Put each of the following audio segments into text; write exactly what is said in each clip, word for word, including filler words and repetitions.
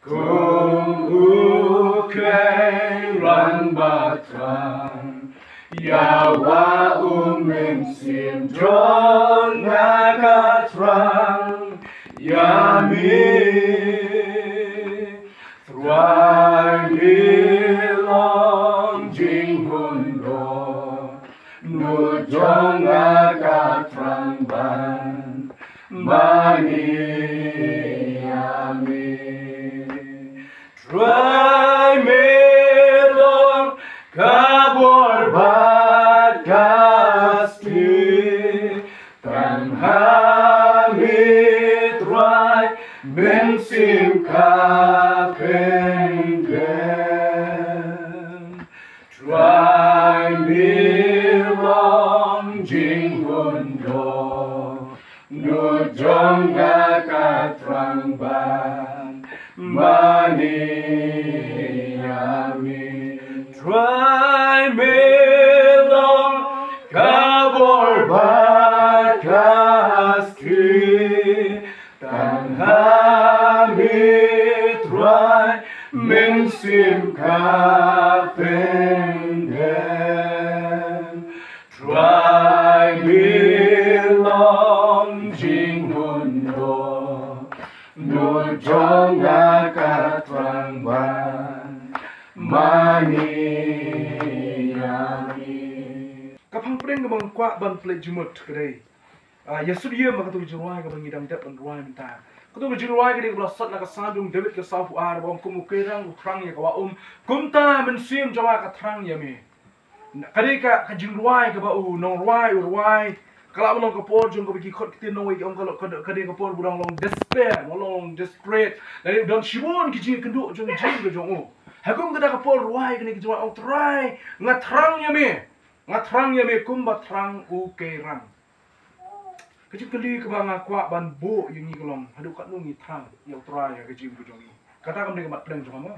Kum u Keiran ba thrang, ïa wa u Mynsiem jong nga ka thrang ïa me. Trai, me long jinghun dohnud jong nga, ka thrang ban mane ïa me. Trai, me long ka bor bad ka stieh, tang ha me Trai, Mynsiem ka pyndem. Trai, me long jinghun dohnud jong nga, ka thrang ban mane ïa me. Trai, me long ka bor bad ka stieh, tang ha me Trai, Mynsiem ka pyndem. Trai, me long jinghun dohnud jong nga, ka thrang ban mane ïa me. Ka phang pdeng kaba nga kwah ban pynleit jingmut ka dei, ah, ïa shu dei ïa katu ka jingrwai kaba ngi dang dep ban rwai mynta. Katu ka jingrwai ka dei kaba la sot na ka Salm jong u David ka sawphew ar, ba ong, kum u Keiran u thrang ïa ka wah um, kumta Mynsiem jong nga ka thrang ïa me. Ka dei ka, ka jingrwai kaba u nongrwai u rwai. Ka la ba long ka por jong kaba ki khot ktien nongwei ki ong ka la, ka, ka dei ka por ba u dang long despair, ba u long desperate. Lane u don shibun ki jingkynduh jong ka jingim ka jong u. Ha kum kata ka por u rwai kane ka jingrwai, ong, Trai, nga thrang ïa me. Nga thrang ïa me kumba thrang u Keiran. Ka jingkylli kaba nga kwah ban buh ïa ngi ka long, haduh katno ngi thrang ïa u Trai ha ka jingim ka jong ngi. Kata kam dei ka mat pdeng jong nga.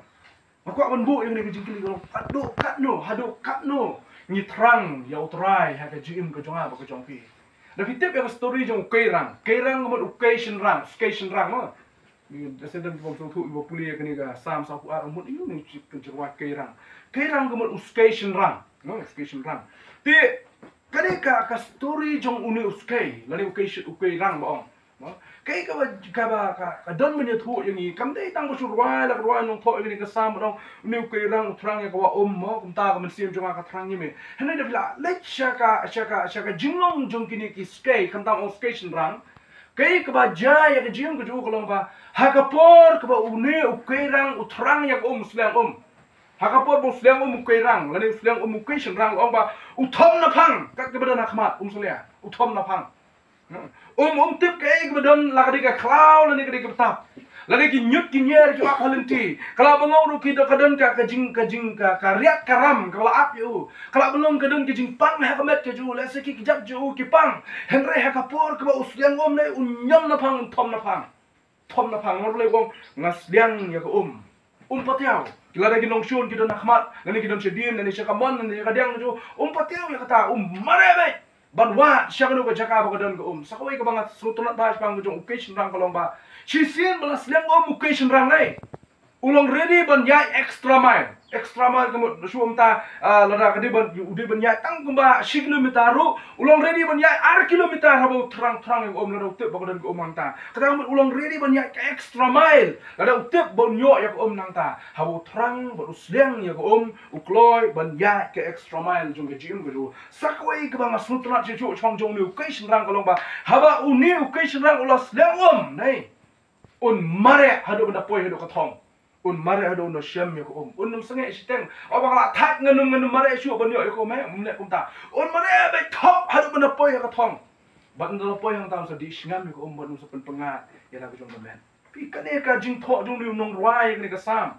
Nga kwah ban buh ïa kane ka jingkylli ka long, haduh katno, haduh katno ngi thrang ïa u Trai ha ka jingim ka jong nga bad ka jong phi. Lada phi tip ïa ka story jong u Keiran. Keiran ka mut u kei shynrang, u kei shynrang mo. Ngi da sdang ki bym sngewthuh, iba pule ïa kane ka Salm sawphew ar, mut ïa une u kei shynrang. Keiran ka mut u kei shynrang. No, u kei shynrang. Te ka dei ka, ka story jong une u kei, lane u kei shi-, u Keiran ba ong. Mo? Kaei kaba, kaba, ka, ka don ban ïathuh ïa ngi, kam dei tang ba shu rwai la ka rwai nongthoh ïa kane ka Salm ba ong, une u Keiran u thrang ïa ka wah um, mo, kumta ka mynsiem jong nga ka thrang ïa me. Hynrei lada phi la leit sha ka, sha ka, sha ka jinglong jong kine ki kei, khamtam ong kei shynrang. Kaei kaba jia ïa ka jingim ka jong u ka long ba, ha ka por kaba une u Keiran u thrang ïa ka um, u sliang um. Ha ka por ba u sliang um u Keiran, lane u sliang um u kei shynrang, la ong ba u thom naphang, kat kaba don ha khmat, um salia, u thom naphang. Um, um tip kaei kaba don, la ka dei ka khlaw, lane ka dei kaba tap. La dei ki ñiut ki ñier kiba ap ha lynti. Ka la bangong ruh ki don, ka don ka, ka jing, ka jing, ka, ka riat ka ram kaba la ap ïa u. Ka la bangong ka don ka jingpang ha ka met ka jong u, lehse ki kjat jong u ki pang. Hynrei ha ka por kaba u sliang um ne, u ñiam naphang, u thom naphang. Thom naphang, nga ruh lei u ong, nga sliang ïa ka um. Um patiaw. Ki lada ki nongshun ki don ha khmat, lane ki don shadien, lane sha kamon, lane sha kadiang ka jong u. Um patiaw ïa kata, um mareh beit. Ban wad sha kano ka jaka ba ka don ka um. Sa kawei kaba nga sngewtynnat bha shaphang ka jong u kei shynrang ka long ba, shisien ba la sliang um u kei shynrang ne, u long ready ban ïaid extra mile. Extra mile ka mut shu um ta, ah, lada ka dei ban, u dei ban ïaid tang kumba shi kilometer ruh, u long ready ban ïaid ar kilometer haba u thrang thrang ïa ka um, lada u tip ba ka don ka um hangta. Kata ka mut u long ready ban ïaid ka extra mile lada u tip ba un ïoh ïa ka um nangta. Haba u thrang bad u sliang ïa ka um, u kloi ban ïaid ka extra mile jong ka jingim ka jong u. Sa kawei kaba nga sngewtynnat shisha shaphang jong une u kei shynrang ka long ba, haba une u kei shynrang u la sliang um ne, un mareh haduh ban da poi haduh ka thong. Un mareh haduh un da shem ïa ka um. Un ym sangeh shiteng, o ba nga la thait ngan ym, ngan ym mareh shuh ban ïoh ïa ka um, eh, ym leh kumta. Un mareh beit thok haduh ban da poi ha ka thong. Bad ynda la poi hangta un sa dih sngem ïa ka um bad un sa pynpyngngad ïa la ka jong ka met. Phi, kane ka jingthoh jong une u nongrwai ïa kane ka Salm,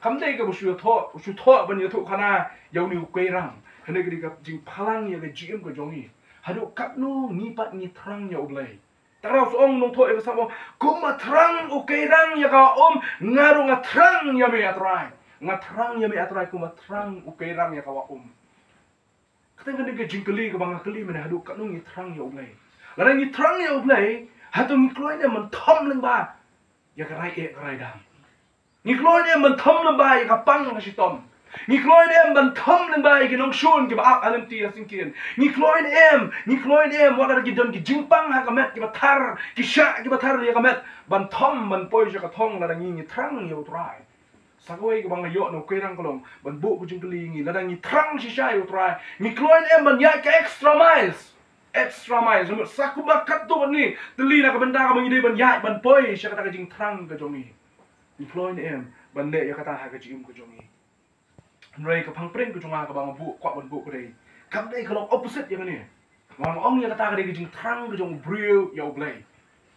kam dei kaba shu ïathoh, shu thoh ban ïathuhkhana ïa une u Keiran. Kane ka dei ka jingphalang ïa ka jingim ka jong ngi. Haduh katno ngi pat ngi thrang ïa U Blei. Te u nongthoh ïa ka Salm u ong, kumba thrang u Keiran ïa ka wah um, nga ruh nga thrang ïa me, A Trai. Nga thrang ïa me, A Trai, kumba thrang u Keiran ïa ka wah um. Kata ka dei ka jingkylli kaba nga kylli mynne, haduh katno ngi thrang ïa U Blei. Lada ngi thrang ïa U Blei, hato ngi kloi ne ban thom lyngba ïa ka rai eh ka rai dam? Ngi kloi ne em ban thom lyngba ïa ka pang ka shitom? Ngi kloi ne em ban thom lyngba ïa ki nongshun kiba ap ha lynti ha syngkien? Ngi kloi ne em, ngi kloi ne em wat la ki don ki jingpang ha ka met kiba thar, ki shah kiba thar ïa ka met, ban thom ban poi sha ka thong lada ngi ngi thrang ïa U Trai? Sa kawei kaba nga ïoh na u Kyrang ka long ban buh ka jingkylli ïa ngi, lada ngi thrang shisha ïa U Trai, ngi kloi ne em ban ïaid ka extra miles? Extra miles, sa kumba katto katne tylli na ka bynta kaba ngi dei ban ïaid ban poi sha kata ka jingthrang ka jong ngi. Ngi kloi ne em ban leh ïa kata ha ka jingim ka jong ngi? Hynrei ka phang pyrshah ka jong nga kaba nga buh, kwah ban buh ka dei, kam dei, ka long opposite ïa kane. Nga ong ïa kata ka dei ka jingthrang ka jong u briew ïa U Blei.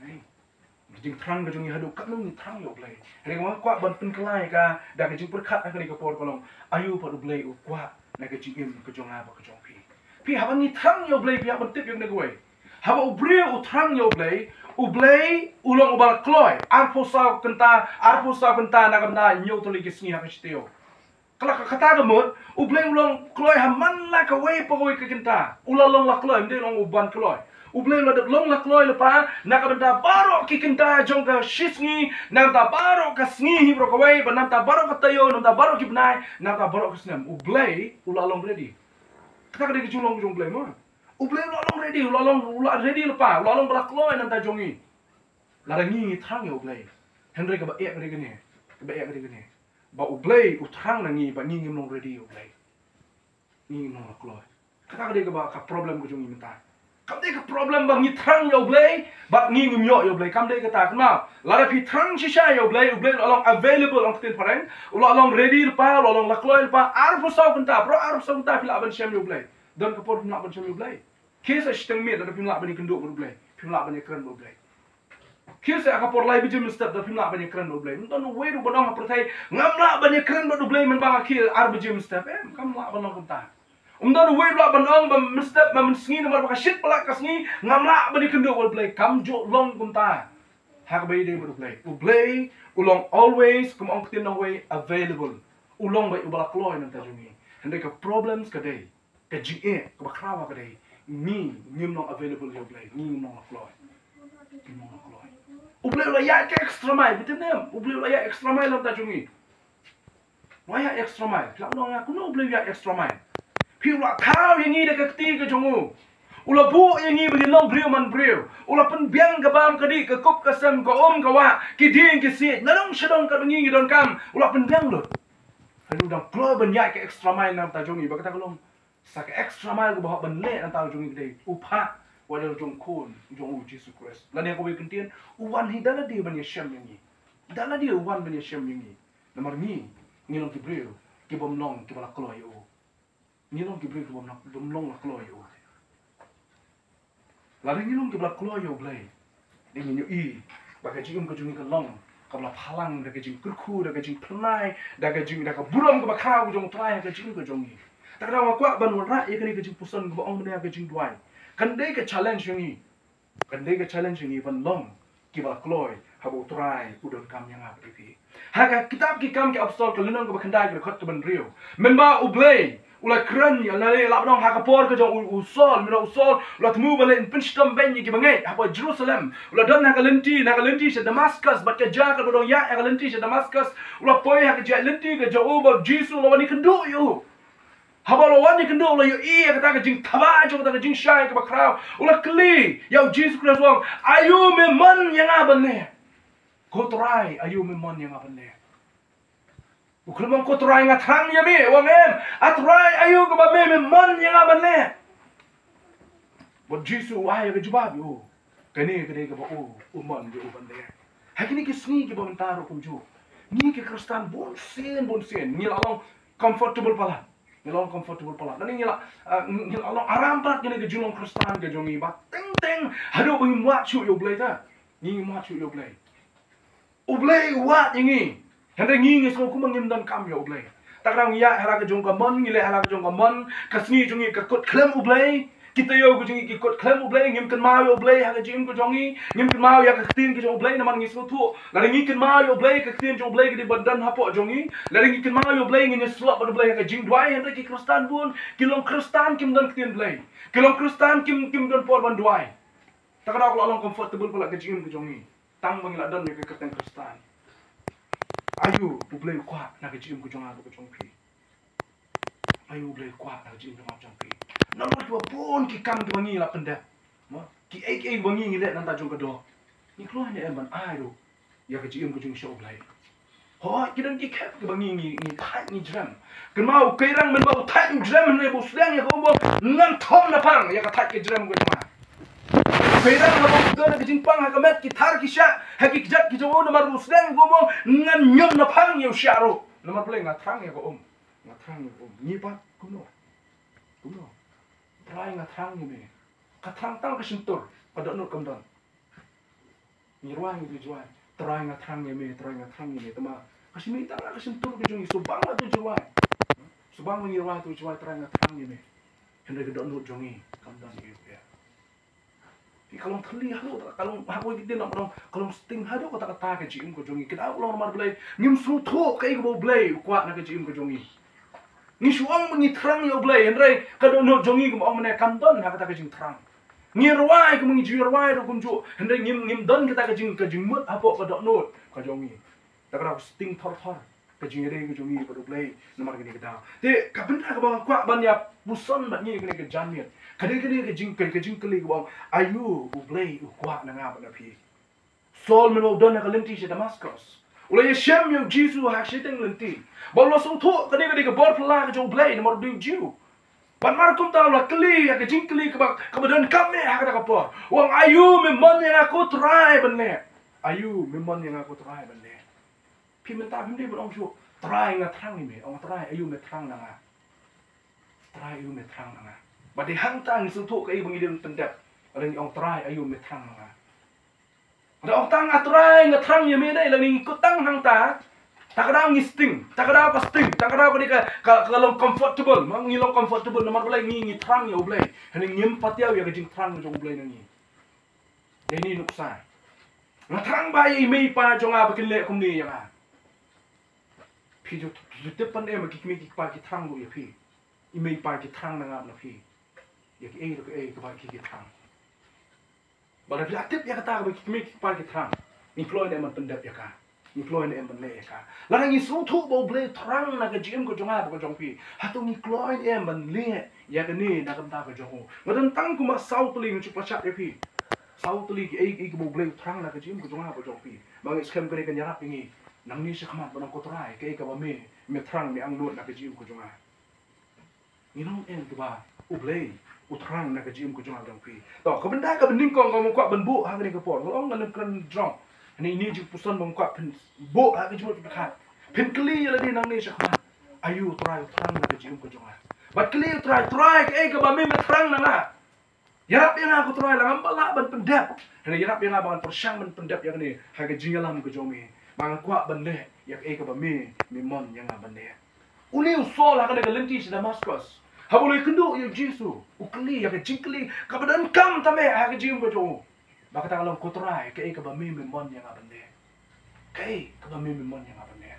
Ka jingthrang ka jong ngi haduh katno ngi thrang ïa U Blei. Hynrei nga kwah ban pynkylla ïa ka da ka jingpyrkhat ha kane ka por ka long, aïu pat U Blei u kwah na ka jingim ka jong nga bad ka jong phi? Phi, haba ngi thrang ïa U Blei, phi hap ban tip ïa kane kawei. Haba u briew u thrang ïa U Blei, U Blei u long uba la kloi. Arphew saw kynta, arphew saw kynta na ka bynta hynñiew tylli ki sngi ha ka shi taïew. Ka la ka kata ka mut, U Blei u long kloi ha man la kawei pa kawei ka kynta. U la long la kloi, ym dei long u ban kloi. U Blei u la dep long la kloi lypa na ka bynta baroh ki kynta jong ka shi sngi, na ka bynta baroh ka sngi hi baroh kawei, bad na ka bynta baroh ka taïew, na ka bynta baroh ki bnai, na ka bynta baroh ka snem. U Blei u la long ready. Kata ka dei ka jinglong jong U Blei mo. U Blei u la long ready, u la long, u la ready lypa, u la long ba la kloi na ka bynta jong ngi. Lada ngi ngi thrang ïa U Blei. Hynrei kaba eh ka dei kane, kaba eh ka dei kane, ba U Blei u thrang na ngi, ba ngi ngim long ready ïa U Blei. Ngi ngim long la kloi. Kata ka dei kaba ka problem ka jong ngi mynta. Kam dei ka problem ba ngi thrang ïa U Blei bad ngi ngim ïoh ïa U Blei. Kam dei kata. Kynmaw, lada phi thrang shisha ïa U Blei, U Blei u la long available, ong ka ktien phareng, u la long ready lypa, u la long la kloi lypa. Arphew saw kynta, baroh arphew saw kynta phi lah ban shem ïa U Blei. Don ka por phim lah ban shem ïa U Blei? Khie sa shiteng miet lada phim lah ban ïakynduh bad U Blei, phim lah ban ïakren bad U Blei. Khie sa ha ka por lai baje mynstep lada phim lah ban ïakren bad U Blei. Ym don uwei ruh ban ong ha pyrthei, ngam lah ban ïakren bad U Blei mynba nga khie ar baje mynstep. Em, kam lah ban ong kumta. Ym don uwei ruh lah ban ong ba mynstep, ba mynsngi, namar ba ka shit palat ka sngi ngam lah ban ïakynduh bad U Blei. Kam ju long kumta ha kaba ïadei bad U Blei. U Blei u long always, kum ong ka ktien nongwei, available. U long ba uba la kloi na ka bynta jong ngi. Hynrei ka problems ka dei, ka jingeh kaba khraw ka dei, ngi ngim long available ïa U Blei, ngi ngim long la kloi. Ngim long la kloi. U Blei u la ïaid ka extra mile, bitim nem, U Blei u la ïaid extra mile na ka bynta jong ngi. U la ïaid extra mile. Phi lah ban ong, kumno U Blei u ïaid extra mile? Phi, u la thaw ïa ngi da ka kti ka jong u. U la buh ïa ngi ba ngin long briew man briew. U la pynbiang ka bam ka dih, ka kup ka sem, ka um ka wah, ki dieng ki siej, nadong shadong kaba ngi ngi donkam, u la pynbiang lut. Hynrei u dang kloi ban ïaid ka extra mile na ka bynta jong ngi, ba kata ka long sa ka extra mile kaba hap ban leh na ka bynta jong ngi ka dei u phah wat ïa la jong u Khun jong u Jisu Khrist. Lane kawei ka ktien, u wan hi da lade ban ïashem ïa ngi. Da lade u wan ban ïashem ïa ngi. Namar ngi, ngi long ki briew ki bym long kiba la kloi ïa u. Ngi long ki briew ki bym long, bym long la kloi ïa u. Lada ngi long kiba la kloi ïa U Blei, dei ngin ïohi ba ka jingim ka jong ngi ka long kaba la phalang da ka jingkyrkhu, da ka jingphyrnai, da ka jing, da ka burom kaba khraw ka jong U Trai ha ka jingim ka jong ngi. Te kata nga kwah ban wanrah ïa kane ka jingpuson kaba ong mynne ha ka jingduwai. Kan dei ka challenge ïa ngi. Kan dei ka challenge ïa ngi ban long kiba la kloi haba U Trai u donkam ïa nga bad ïa phi. Ha ka kitab Ki Kam ki Apostol, ka lynnong kaba khyndai, ka dkhot kaba hynriew, mynba U Blei u la kren ïa, lane lah ban ong ha ka por ka jong u, u Saul, mynba u Saul u la thmu ban leit pynshitom beiñ ïa kiba ngeit hapoh Jerusalem. U la don ha ka lynti, na ka lynti sha Damascus, bad ka jaka ba dang ïaid ha ka lynti sha Damascus, u la poi ha ka jaka lynti ka jong u, bad U Jisu u la wan ïakynduh ïa u. Haba u la wan ïakynduh, u la ïohi ïa kata ka jingthaba jong kata ka jingshai kaba khraw. U la kylli ïa U Jisu Khrist, u ong, aïu me mon ïa nga ban leh? Ko Trai, aïu me mon ïa nga ban leh? U khlem ong, ko Trai, nga thrang ïa me. U ong, em, a Trai, aïu kaba me, me mon ïa nga ban leh? Bad U Jisu u ai ïa ka jubab ïa u, kane ka dei kaba u, u mon ïa u ban leh. Ha kine ki sngi kiba mynta ruh kumjuh, ngi ki Khristan bunsien bunsien ngi la long comfortable palat. Ngi la long comfortable palat. Ngi la, ah, ngi la long aram palat kane ka jinglong Khristan ka jong ngi, ba teng teng haduh ba ngim wad shuh ïa U Blei ta. Ngim wad shuh ïa U Blei. U Blei u wad ïa ngi. Hynrei ngi, ngi sngew kumba ngim donkam ïa U Blei. Te kata ngi ïaid ha la ka jong ka mon, ngi leh ha la ka jong ka mon, ka sngi jong ngi ka kut khlem U Blei, ki taïew ka jong ngi ki kut khlem U Blei, ngim kynmaw ïa U Blei ha ka jingim ka jong ngi, ngim kynmaw ïa ka ktien ka jong U Blei, namar ngi sngewthuh lada ngi kynmaw ïa U Blei, ka ktien jong U Blei ka dei ban don hapoh jong ngi. Lada ngi kynmaw ïa U Blei, ngin ïasyllok bad U Blei ha ka jingduwai. Hynrei ki Khristan bun ki long Khristan kim don ktien Blei. Ki long Khristan kim, kim don por ban duwai. Te kata ka la long comfortable palat ka jingim ka jong ngi. Tang ba ngi la don ïa ka kyrteng Khristan. Aïu U Blei u kwah na ka jingim ka jong nga bad ka jong phi? Aïu U Blei u kwah na ka jingim ka jong nga bad jong phi? Namar kiba bun ki kam kiba ngi la pyndep. Mo, kiei kiei ba ngi ngi leh nangta jong ka doh, ngi kloi ne em ban ai ruh ïa ka jingim ka jong ngi sha U Blei? Hooid, ki don ki khep kiba ngi ngi ngi thait ngi jrem. Kynmaw, u Kairang mynba u thait u jrem hynrei ba u sdang ïa ka um, u ong, ngan thom naphang ïa ka thait ka jrem ka jong nga. Kairang haba u don ka jingpang ha ka met, ki thar ki shah ha ki kjat ki jong u, namar u sdang ïa ka um, u ong, ngan ñiom naphang ïa u shah ruh. Namar balei? Nga thrang ïa ka um. Nga thrang ïa ka um. Ngi pat kumno? Kumno? Trai, nga thrang ïa me. Ka thrang tang ka shyntur, ka dohnud kam don. Ngi rwai, ngi rwai, Trai, nga thrang ïa me, Trai, nga thrang ïa me. Tangba ka shim ïa tang ka shyntur ka jong ngi. Shu bang la tu ngi rwai, shu bang la ngi rwai tu ngi rwai, Trai, nga thrang ïa me. Hynrei ka dohnud jong ngi kam don ïa u. Ka long thylli haduh, ka long ha kawei ka ktien, ka long, ka long sting haduh kata, kata ka jingim ka jong ngi. Ka dei ka long namar balei? Ngim sngewthuh kaei kaba U Blei u kwah na ka jingim ka jong ngi. Ngi shu ong ba ngi thrang ïa U Blei, hynrei ka dohnud jong ngi, kumba ong mynne, kam don ha kata ka jingthrang. Ngi rwai kumba ngi ju rwai ruh kumjuh, hynrei ngim, ngim don kata ka jing, ka jingmut hapoh ka dohnud ka jong ngi. Kata ka dei ka sting thor thor ka jingïadei ka jong ngi bad U Blei namar kane ka daw. Te ka bynta kaba nga kwah ban ïa puson bad ngi kane ka janmiet, ka dei kane ka jing, ka jingkylli kaba ong, aïu U Blei u kwah na nga bad na phi? Saul mynba u don ha ka lynti sha Damascus, u la ïashem ïa u Jisu ha shiteng lynti. Bad u la sngewthuh kane ka dei ka bor phylla ka jong U Blei namar u dei u Jiw. Bad mar kumta u la kylli ïa ka jingkylli kaba, kaba donkam eh ha kata ka por. U ong, aïu me mon ïa nga ko Trai ban leh? Aïu me mon ïa nga ko Trai ban leh? Phi mynta phim dei ban ong shuh, Trai, nga thrang ïa me. Ong, Trai, aïu me thrang na nga? Trai, aïu me thrang na nga? Bad dei hangta ngi sngewthuh kaei ba ngi dei ban pyndep. Lada ngi ong, Trai, aïu me thrang na nga? Lada ong tang, a Trai, nga thrang ïa me, dei lada ngi kut tang hangta, ta ka daw ngi sting, ta ka daw ka sting, ta ka daw ka dei ka, ka, ka long comfortable. Ma ngi long comfortable namar balei? Ngi, ngi thrang ïa U Blei. Hynrei ngim pat ïoh ïa ka jingthrang jong U Blei na ngi. Dei ne nuksa? Nga thrang ba ïa i mei i pa jong nga ba kin leh kumne ïa nga. Phi ju, ju tip pat ne em ba ki kmie ki kpa ki thrang ruh ïa phi? I mei i pa ki thrang na nga na phi ïa kiei ruh kiei kaba ki, ki thrang. Bad lada phi la tip ïa kata kaba ki kmie ki kpa ki thrang, ngi kloi ne em ban pyndep ïa ka? Ngi kloi ne em ban leh ïa ka? Lada ngi sngewthuh ba U Blei u thrang na ka jingim ka jong nga bad ka jong phi, hato ngi kloi ne em ban leh ïa kane na ka bynta ka jong u? Nga don tang kumba saw tylli, nga shu pynshai ïa phi. Saw tylli kiei kiei kiba U Blei u thrang na ka jingim ka jong nga bad ka jong phi. Ba ngi skhem kane kan ïarap ïa ngi nangne shakhmat ban ong, ko Trai, kaei kaba me, me thrang, me angnud na ka jingim ka jong nga. Ngi long ne em kiba U Blei u thrang na ka jingim ka jong nga jong phi? To, ka bynta kaba nyngkong kaba nga kwah ban buh ha kane ka por, nga long ngan kren jrong. Hangne ine i jingpuson ba nga kwah phin buh ha ka jingmut jingpyrkhat. Phin kylli ïa lade nangne shakhmat, aïu Trai u thrang na ka jingim ka jong nga? Bad kylli U Trai, Trai, kaei kaba me, me thrang na nga? Ïarap ïa nga ko Trai, lada ngam pat lah ban pyndep, hynrei ïarap ïa nga ba ngan pyrshang ban pyndep ïa kane ha ka jingïalam ka jong me, ba nga kwah ban leh ïa kaei kaba me, me mon ïa nga ban leh. Une u Saul ha kane ka lynti sha Damascus, haba u la ïakynduh ïa u Jisu, u kylli ïa ka jingkylli kaba donkam tam eh ha ka jingim ka jong u. Ba kata ka long, ko Trai, kaei kaba me, me mon ïa nga ban leh? Kaei kaba me, me mon ïa nga ban leh?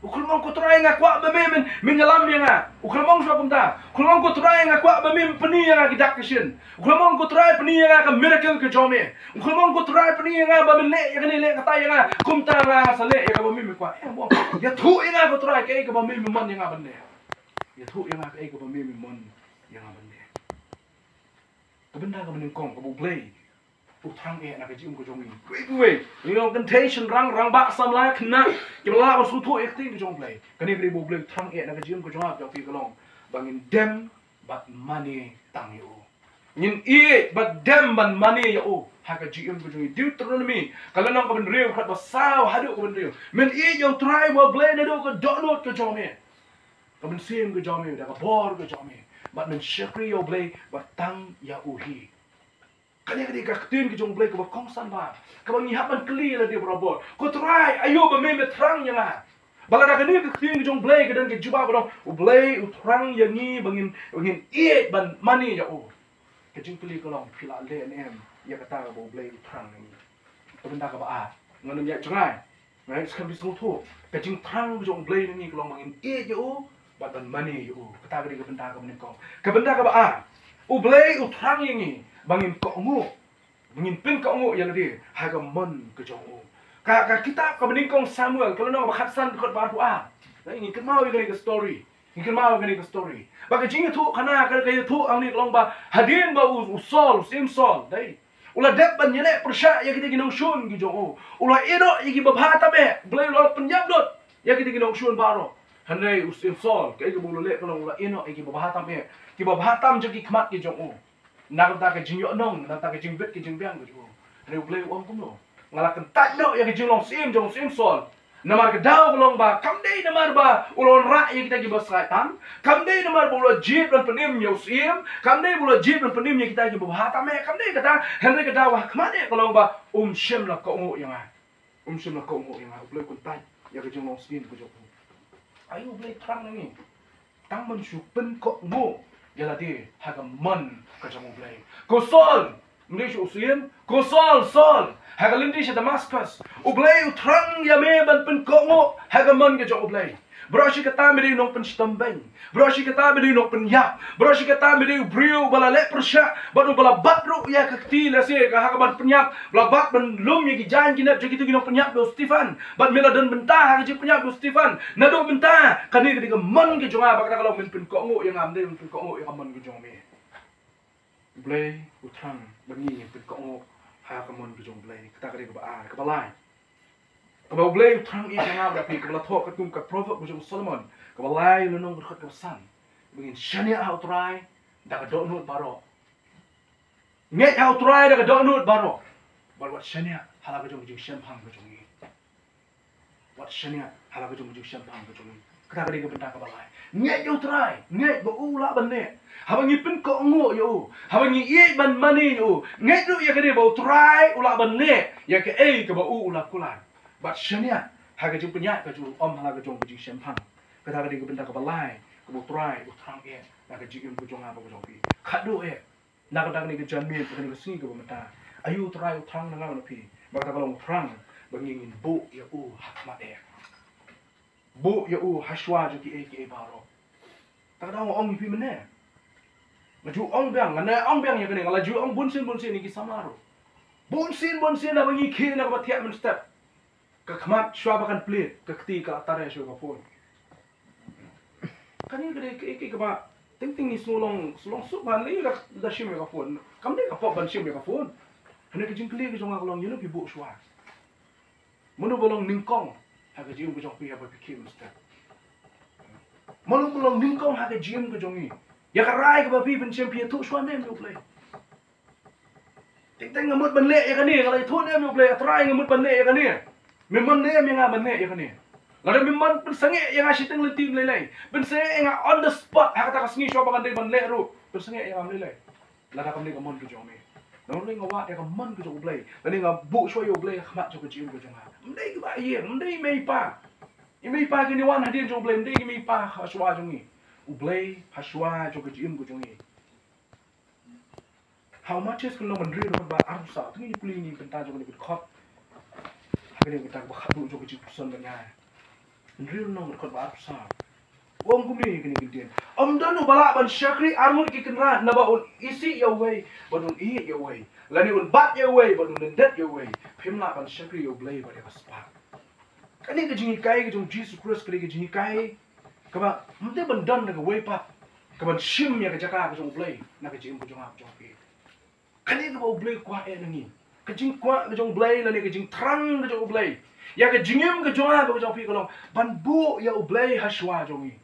U khlem ong, ko Trai, nga kwah ba me, men, men ïalam ïa nga. U khlem ong shuh kumta. U khlem ong, ko Trai, nga kwah ba me, men pyni ïa nga ki dak ki shin. U khlem ong, ko Trai, pyni ïa nga ka miracle ka jong me. U khlem ong, ko Trai, pyni ïa nga ba men leh ïa kane leh kata ïa nga, kumta nga sa leh ïa kaba me, me kwah. Em, u ong, ïathuh ïa nga ko Trai, kaei kaba me, me mon ïa nga ban leh. Ïathuh ïa nga kaei kaba me, me mon ïa nga ban leh. Ka bynta kaba nyngkong kaba U Blei u thrang eh na ka jingim ka jong ngi. Wei, wei, wei. Ngi long kynthei, shynrang, rangbah, samla, khynnah, kiba lah ban sngewthuh ïa ka ktien ka jong U Blei. Kane ka dei ba U Blei u thrang eh na ka jingim ka jong nga jong phi, ka long ba ngin dem bad mane tang ïa u. Ngin ïeit bad dem bad mane ïa u ha ka jingim ka jong ngi. Deuteronomy ka lynnong kaba hynriew, khat ba saw haduh kaba hynriew. Men ïeit ïa U Trai U Blei naduh ka dohnud ka jong me, ka mynsiem ka jong me, da ka bor ka jong me, bad men shakri ïa U Blei bad tang ïa u hi. Kane ka dei ka ktien ka jong U Blei kaba kongsan bha, kaba ngi hap ban kylli ïa lade barabor. Ko Trai, aïu ba me, me thrang ïa nga? Bad lada kane ka ktien ka jong U Blei ka don ka jubab, ba dei U Blei u thrang ïa ngi ba ngin, ba ngin ïeit ban mane ïa u. Ka jingkylli ka long, phi la leh ne em ïa kata kaba U Blei u thrang ïa ngi? Ka bynta kaba ar, ngan ym ïaid jngai. Ngan ym skhem, phi sngewthuh, ka jingthrang ka jong U Blei na ngi ka long ba ngin ïeit ïa u bad ban mane ïa u. Kata ka dei ka bynta kaba nyngkong. Ka bynta kaba ar, U Blei u thrang ïa ngi ba ngin kohnguh, ba ngin pynkohnguh ïa lade ha ka mon ka jong u. Ka, ka kitab kaba nyngkong Samuel, ka lynnong ba khatsan, dkhot ba arphew ar. Ngi kynmaw ïa kane ka story. Ngi kynmaw ïa kane ka story. Ba ka jingïathuh khana, ka, ka ïathuh hangne ka long ba hadien ba u, u Saul, u syiem Saul, dei, u la dep ban ïaleh pyrshah ïa kita ki nongshun ki jong u, u la ïehnoh ïa kiba bha tam eh. Blei u la pynïap lut ïa kita ki nongshun baroh. Hynrei u syiem Saul, kaei kaba u la leh ka long u la ïehnoh ïa kiba bha tam eh, kiba bha tam jong ki khmat ki jong u. Na ka bynta ka jingïohnong, na ka bynta ka jingbit ka jingbiang ka jong u. Hynrei U Blei u ong kumno? Nga la kyntait noh ïa ka jinglong syiem jong u syiem Saul. Namar ka daw ka long ba kam dei namar ba u la wanrah ïa kita kiba shai tam, kam dei namar ba u la jied ban pynim ïa u syiem, kam dei ba u la jied ban pynim ïa kita kiba bha tam eh, kam dei kata. Hynrei ka daw ha khmat eh ka long ba um shym la kohnguh ïa nga. Um shym la kohnguh ïa nga. U Blei u kyntait ïa ka jinglong syiem ka jong u. Aïu U Blei u thrang na ngi? Tang ban shu pynkohnguh ïa lade ha ka mon ka jong U Blei. Ko Saul, ym dei shu u syiem, ko Saul, Saul, ha ka lynti sha Damascus, U Blei u thrang ïa me ban pynkohnguh ha ka mon ka jong U Blei. Baroh shi katta me dei u nongpynshitom beiñ. Baroh shi katta me dei u nongpynïap. Baroh shi katta me dei u briew uba la leh pyrshah bad uba la bat ruh ïa ka kti lehse ka ha kaban pynïap, ba la bat ban lum ïa ki jaiñ ki nep jong kito ki nongpynïap da u Stephen. Bad me la don bynta ha ka jingpynïap da u Stephen. Naduh mynta kane ka dei ka mon ka jong nga, bad kata ka long men pynkohnguh ïa nga, ym dei men pynkohnguh ïa ka mon ka jong me. U Blei u thrang ba ngi ngin pynkohnguh ha ka mon ka jong U Blei. Kata ka dei kaba ar. Kaba lai, kaba U Blei u thrang ïa nga bad phi, kaba la thoh katkum ka Proverb ka jong u Solomon, kaba lai, lynnong ka dkhot kaba san, ba ngin shaniah ha U Trai da ka dohnud baroh. Ngeit ha U Trai da ka dohnud baroh, bad wat shaniah ha la ka jong ka jingshemphang ka jong ngi. Wat shaniah ha la ka jong ka jingshemphang ka jong ngi. Kata ka dei ka bynta kaba lai. Ngeit ïa U Trai, ngeit ba u lah ban leh. Haba ngi pynkohnguh ïa u, haba ngi ïeit ban mane ïa u, ngeit ruh ïa kane ba U Trai u lah ban leh ïa kaei kaba u u la kular. Bad shaniah ha ka jingpynïaid ka jong u, ym ha la ka jong ka jingshemphang. Kata ka dei ka bynta kaba lai kaba U Trai u thrang eh na ka jingim ka jong nga bad ka jong phi. Khatduh eh, na ka bynta kane ka janmiet, kane ka sngi kaba mynta, aïu U Trai u thrang na nga na phi? Bad kata ka long u thrang ba ngi ngin buh ïa u ha khmat eh. Buh ïa u ha shuwa jong kiei kiei baroh. Kata ka daw nga ong ïa phi mynne, nga ju ong biang, nga ong biang ïa kane, nga la ju ong bunsien bunsien ïa ki samla ruh. Bunsien bunsien haba ngi khie na kaba thiah mynstep, ka khmat shuwa ba kan plie, ka kti ka la tare shuwa ka phone. Kane ka dei kaei kaei kaba teng teng ngi sngew long, sngew long suk ban lei da, da shim ïa ka phone. Kam dei ka pop ban shim ïa ka phone. Hynrei ka jingkylli ka jong nga ka long, ïano phi buh shuwa? Mano ba long nyngkong ha ka jingim ka jong phi haba phi khie mynstep? Mano ba long nyngkong ha ka jingim ka jong ngi? Ïa ka rai kaba phi pynshem, phi ïathuh shuwa ne em ïa U Blei? Teng teng nga mut ban leh ïa kane, nga la ïathuh ne em ïa U Blei, A Trai nga mut ban leh ïa kane? Me mon ne em ïa nga ban leh ïa kane? Lada me mon pynsangeh ïa nga shiteng lynti ym lei lei, pynsangeh ïa nga on the spot ha kata ka sngi shuwa ba ngan dei ban leh ruh, pynsangeh ïa nga ym lei lei. Lada kam dei ka mon ka jong me. Namar nga wad ïa ka mon ka jong U Blei, lane nga buh shuwa ïa U Blei ha khmat jong ka jingim ka jong nga. Ym dei kiba ïeng, ym dei i mei i pa. I mei i pa kin ïa wan hadien jong U Blei, ym dei i mei i pa ha shuwa jong ngi. U Blei ha shuwa jong ka jingim ka jong ngi. Ha u Mathaios ka lynnong ba hynriew, dkhot ba arphew saw. To ngin ïa pule ïa kane ka bynta jong kane ka dkhot ha kane ka bynta kaba khatduh jong ka jingpuson bad nga. Hynriew lynnong dkhot ba arphew saw. U ong kumne ha kane ka ktien: Ym don uba lah ban shakri ar ngut ki kynrad, naba un isih ïa uwei bad un ïeit ïa uwei, lane un bat ïa uwei bad un lyndet ïa uwei. Phim lah ban shakri ïa U Blei bad ïa ka spah. Kane ka jinghikai ka jong u Jisu Khrist, kane ka jinghikai kaba ym dei ban don da kawei pat, kaban shim ïa ka jaka ka jong U Blei na ka jingim ka jong nga ka jong phi. Kane kaba U Blei u kwah eh na ngi. Ka jingkwah ka jong U Blei lane ka jingthrang ka jong U Blei ïa ka jingim ka jong nga bad ka jong phi ka long ban buh ïa U Blei ha shuwa jong ngi.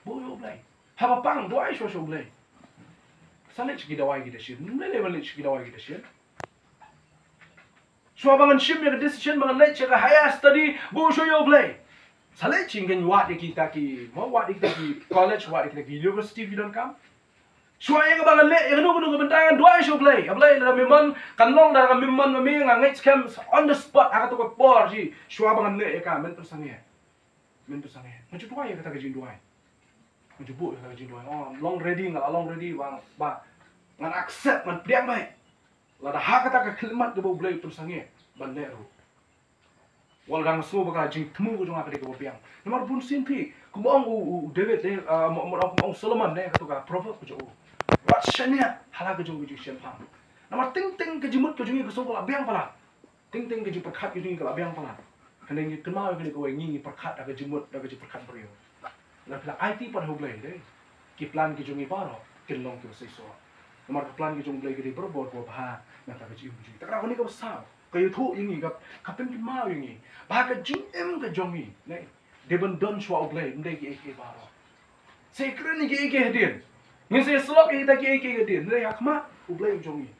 Buh ïa U Blei. Haba pang, duwai shuwa sha U Blei. Sa leit sha ki dawai ki dashin. Ym lei lei ban leit sha ki dawai ki dashin. Shuwa ba ngan shim ïa ka decision ba ngan leit sha ka higher study, buh shuwa ïa U Blei. Sa leit sha, ngan wad ïa kita ki, mo, wad ïa kita ki college, wad ïa kita ki university phi donkam. Shuwa ïa kaba ngan leh ïa kano kano ka bynta, ngan duwai sha U Blei. A Blei, lada me mon, kan long da ka me mon ma me, nga ngeit skhem on the spot ha kato ka por shi, shuwa ba ngan leh ïa ka, men pynsangeh. Men pynsangeh. Nga ju duwai ïa kata ka jingduwai. Nga ju buh ïa kata ka jingduwai. Oh, long ready, nga la long ready ba, ba ngan accept, ngan pdiang beit. Lada ha kata ka khyllipmat kaba U Blei u pynsangeh ban leh ruh. Wat la dang nga sngew ba ka jingthmu ka jong nga ka dei kaba biang. Namar bunsien phi, kumba ong u, u, u David, eh, ah, mo, mo, kumba ong Solomon, eh, kato ka Proverb ka jong u. Wat shaniah ha la ka jong ka jingshemphang. Namar teng teng ka jingmut ka jong ngi ka sngew ka la biang palat. Teng teng ka jingpyrkhat ka jong ngi ka la biang palat. Hynrei ngi kynmaw ïa kane kawei, ngi ngi pyrkhat da ka jingmut, da ka jingpyrkhat briew. Lada phi la aiti pat ha U Blei de, ki plan ki jong ngi baroh kin long kiba seisoh. Namar ka plan ki jong U Blei ka dei barabor kaba bha na ka jingim ka jong ngi. Te ka dei kane kaba saw, ka ïathuh ïa ngi, ka, ka pynkynmaw ïa ngi ba ka jingim ka jong ngi, ne, dei ban don shuwa U Blei, ym dei kiei kiei baroh. Sa kren ïa kiei kiei hadien. Ngin sa ïasyllok ïa kita kiei kiei hadien. Hynrei ha khmat U Blei u jong ngi,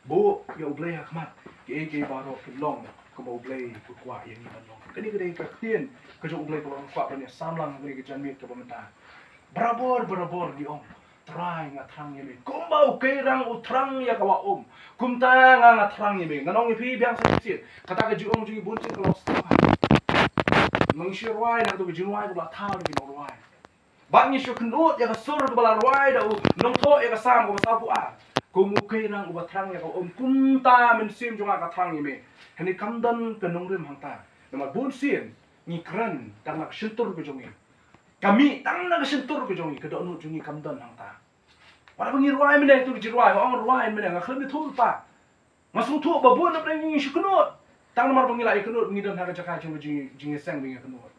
buh ïa U Blei ha khmat, kiei kiei baroh kin long kumba U Blei u kwah ïa ngi ban long. Kane ka dei ka ktien ka jong U Blei kaba nga kwah ban ïa sam lang ha kane ka janmiet kaba mynta. Barabor, barabor ngi ong, Trai, nga thrang ïa me. Kumba u keirang u thrang ïa ka wah um, kumta nga, nga thrang ïa me. Ngan ong ïa phi biang sa shisien, kata ka jingong jong ngi bun sien ka long step. Ngi shu rwai na kato ka jingrwai kaba la thaw da ki nongrwai. Bad ngi shu kynnoh ïa ka sur kaba la rwai da u nongthoh ïa ka Salm kaba sawphew ar. Kum u keirang uba thrang ïa ka wah um, kumta mynsiem jong nga ka thrang ïa me. Hynrei kam don ka nongrim hangta. Namar bun sien ngi kren tang na ka shyntur ka jong ngi. Ka mih tang na ka shyntur ka jong ngi, ka dohnud jong ngi kam don hangta. Wat la ba ngi rwai mynne, to ngi rwai, nga ong rwai mynne, nga khlem ïathuh lypa. Nga sngewthuh ba bun na pdeng ngi shu kynnoh. Tang namar ba ngi la ïakynnoh, ngi don ha ka jaka jong ka jing, jingïaseng ba ngi kynnoh.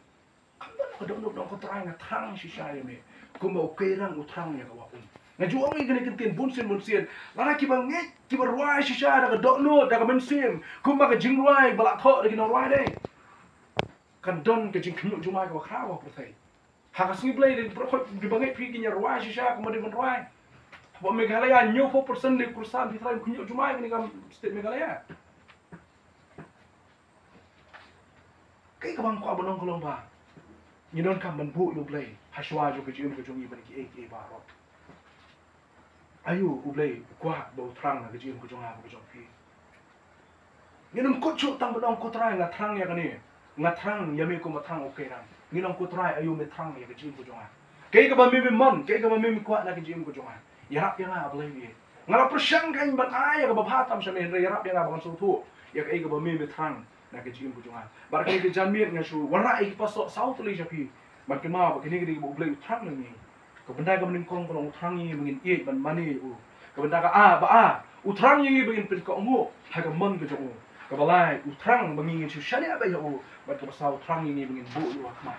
Kam don ka dohnud, ong ko Trai, nga thrang shisha ïa me. Kumba u keirang u thrang ïa ka wah um. Nga ju ong ïa kane ka ktien bun sien bun sien. Lada kiba ngeit, kiba rwai shisha da ka dohnud, da ka mynsiem, kumba ka jingrwai ba la thoh da ki nongrwai de, kan don ka jingkhynñiuh jumai kaba khraw ha pyrthei. Ha ka sngi Blei de, baroh khoit kiba ngeit phi kin ïa rwai shisha kumba dei ban rwai. Hapoh Meghalaya, hynñiewphew percent de khristan, phi tharai khynñiuh jumai kane ka state Meghalaya. Kaei kaba nga kwah ban ong ka long ba ngi donkam ban buh ïa U Blei ha shuwa jong ka jingim ka jong ngi bad kiei kiei baroh. Aïu U Blei u kwah ba u thrang na ka jingim ka jong nga bad ka jong phi? Ngin ym kut shuh tang ban ong, ko Trai, nga thrang ïa kane, nga thrang ïa me kumba thrang u keirang. Ngin ong, ko Trai, aïu me thrang ïa ka jingim ka jong nga? Kaei kaba me me mon, kaei kaba me me kwah na ka jingim ka jong nga? Ïarap ïa nga, A Blei me. Nga la pyrshang kein ban ai ïa kaba bha tam sha me, hynrei ïarap ïa nga ba ngan sngewthuh ïa kaei kaba me me thrang na ka jingim ka jong nga. Bad kane ka janmiet nga shu wanrah ïa ki pasoh saw tylli sha phi. Ban kynmaw ba kane ka dei kaba U Blei u thrang na ngi. Ka bynta kaba nyngkong ka long u thrang ïa ngi ba ngin ïeit ban mane ïa u. Ka bynta kaba ar, ba ar, u thrang ïa ngi ba ngin pynkohnguh ha ka mon ka jong u. Kaba lai, u thrang ba ngi ngin shu shaniah beit ïa u. Bad kaba saw, u thrang ïa ngi ba ngin buh ïa u ha khmat.